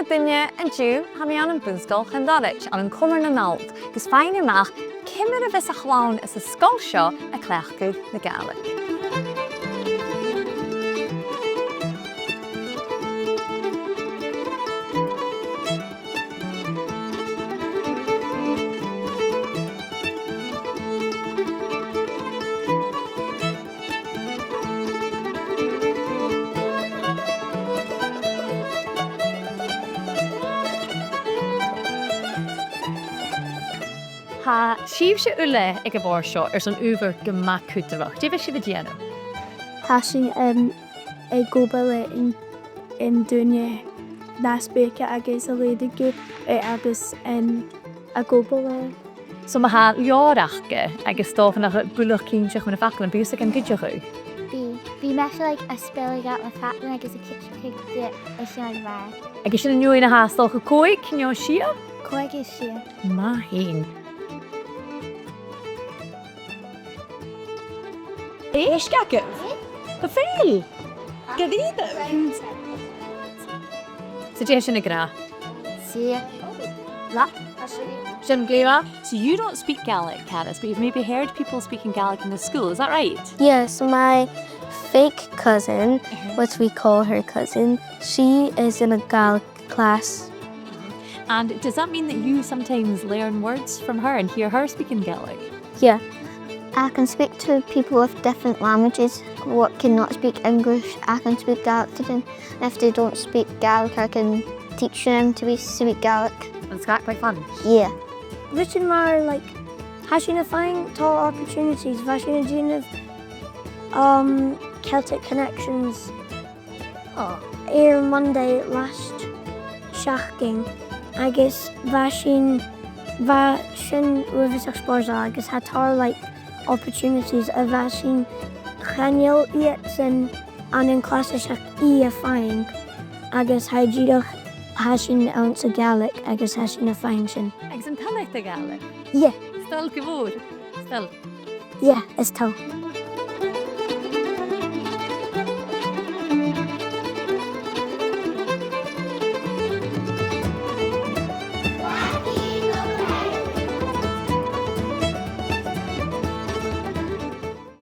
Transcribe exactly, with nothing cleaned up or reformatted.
Duine, an-diugh, tha mi ann am Bun-sgoil Chlann Doirit, ann an Comar nan Allt, gus faighinn a-mach ciamar a bhios a' chlann anns an sgoil seo a' cleachdadh na Gàidhlig. Tha sibhse uile aig a' bhòrd seo airson adhbhar gu math cudromach. Dè bhios sibh a' dèanamh? Tha sinn, em, ag obair le an, an duine nas bige agus a' leughadh, eh, agus, em, ag obair le. So ma tha leabhar aca agus 's dòcha nach eil buileach cinnteach mun a' fhacal, am bi thusa gan cuideachadh? Bidh, bidh mise, like, a' spelladh iad na faclan agus a' cuideachadh iad a' seinn mar. Agus sin an fheadhainn a tha, 's dòcha, còig no sia? Còig is sia. Math fhèin. Èist agad? Gu fèill! Gu dearbh! So dè tha sin ag ràdh? Sia. La. Sin glè mhath. So you don't speak Gaelic, Caddis, but you've maybe heard people speaking Gaelic in the school, is that right? Yes, my fake cousin, which we call her cousin, she is in a Gaelic class. And does that mean that you sometimes learn words from her and hear her speaking Gaelic? Yeah. I can speak to people with different languages what cannot speak English. I can speak Gaelic to them. And if they don't speak Gaelic, I can teach them to be, speak Gaelic. And is that quite fun? Yeah. Rudan mar, like, tha sinn a' faighinn tòrr opportunities, bha sinn a' dèanamh, um, Celtic Connections air Monday last seachdain, agus bha sin, bha sin uabhasach spòrsail, agus tha tòrr, like, opportunities a bha sin, chan eil iadsan ann an clas a seachd a' faighinn, agus tha dìreach, tha sin anns a' Ghàidhlig, agus tha sinn a' faighinn sin. Agus an toil leat a' Ghàidhlig? Yeah. Is toil gu mòr? Is toil? Yeah, is toil.